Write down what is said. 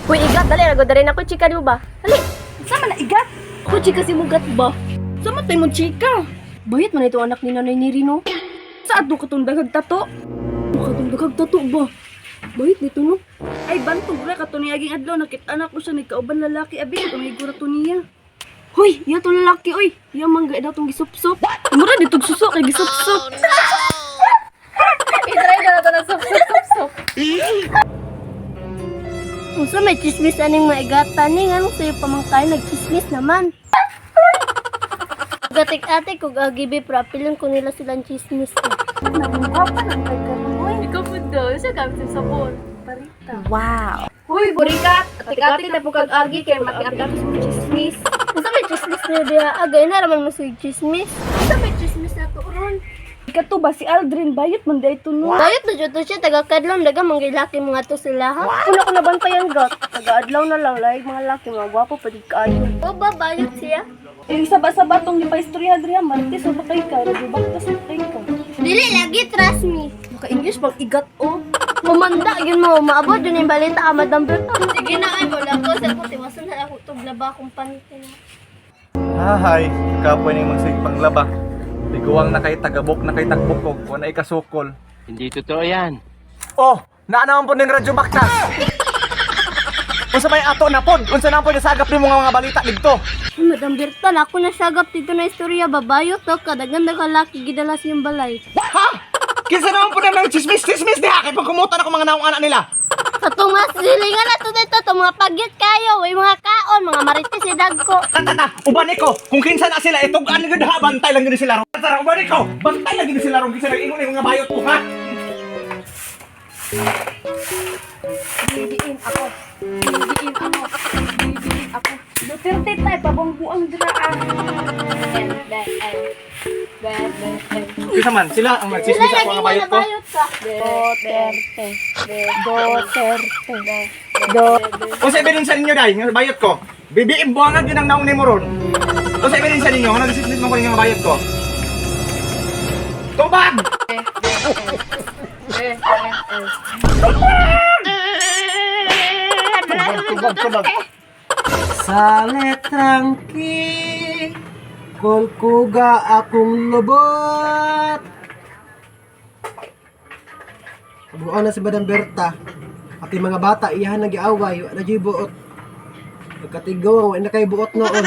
Uy, igat, dali, nago rin ako, chika, di mo ba? Dali! Sama na igat. Ako, chika si Mugat ba? Sama tayo mo chika. Bayot man ito anak ni Nanay ni Rino. Sa ato katong daghag tato. Katong daghag tato ba? Bayot nito no? Ay bantog ra kato niya aging adlaw nakita na ko siya nagkauban lalaki abi tumigo ra to niya. Hoy, iya tong lalaki, oy. Iya mangga daw tong gisupsop. Mura ditog suso kay gisupsop. I-try na to na sup-sup-sup. Unsa may chismis aning maigatan ni nganong sayo pa man kayo nagchismis naman. Gatik ate kog agibi pra pilon ko nila silang chismis ko. Nagwapa nang kay karon oy. Ikaw po daw, siya gamit sa sabon. Parita. Wow. Hoy, burikat. Ati-ati na po kag argi kay maki-argi sa chismis. Unsa may chismis niyo diha agay na raman mo sig chismis. Unsa may chismis na to ron? Ikato ba si Aldrin bayot man day to no. Bayot na jud to siya taga kadlom daga manggilaki mga to sila ha. Una ko nabantayan gat. Taga-adlaw na lang laig mga laki mga gwapo pa jud kaayo. O ba bayot siya? Yung saba-saba tong gipaistorya diri marites ba kay ka, baktas ba kay ka. Dili lagi trust me. Maka-English pag igat oh. Mamanda yun mo, maabot yun yung balita ah, Madam Berta. Sige na ay wala ko sa ko tiwasan na ako tog laba akong panty. Hahay, kapoy ning magsig panglaba. Tiguang na kay tagabok na kay tagbok ko, wa na ikasukol. Hindi totoo yan. Oh, naa naman po ning Radyo Baktas. Unsa may ato na pod? Unsa na pod nasagap nimo nga mga balita didto? Ay, Madam Berta, ako nasagap dito na istorya babayo to kadagan laki gidala siyang balay. Ha? Kinsa naman po nang chismis-chismis diha kay pagkumutan ako mga naong anak nila. Sa mga silingan na to dito, itong mga pagyot kayo, way mga kaon, mga marites si dagko. Tata, uban ko. Kung kinsa na sila itug-an gyud ha, bantay lang gyud sila ron. Tara, uban ko. Bantay lang gyud sila ron kinsa nag-ingon ning mga bayot ko ha. Bibiin ako. Bibiin ako. Bibiin ako. Duterte tay pabangbuang dira ah. N B N B B N. Kinsa man sila ang Sila nagchismis ako lagi mga nga bayot ko. nabayot ka. Duterte. Duterte. Do. Unsa ebidensya ninyo dai nga bayot ko? BBM buwangan gyud ang naong nimo ron. Unsa ebidensya ninyo nga nagchismis mo ko ning mga bayot ko? Tubag! B N N. Tubag, tubag, tubag. Sa letrang K, kulkuga akong lubot. Buo na si Madam Berta. Pati mga bata, iyahan nagiaway, wala na buot. Nagkatigaw, wala na kayo buot noon.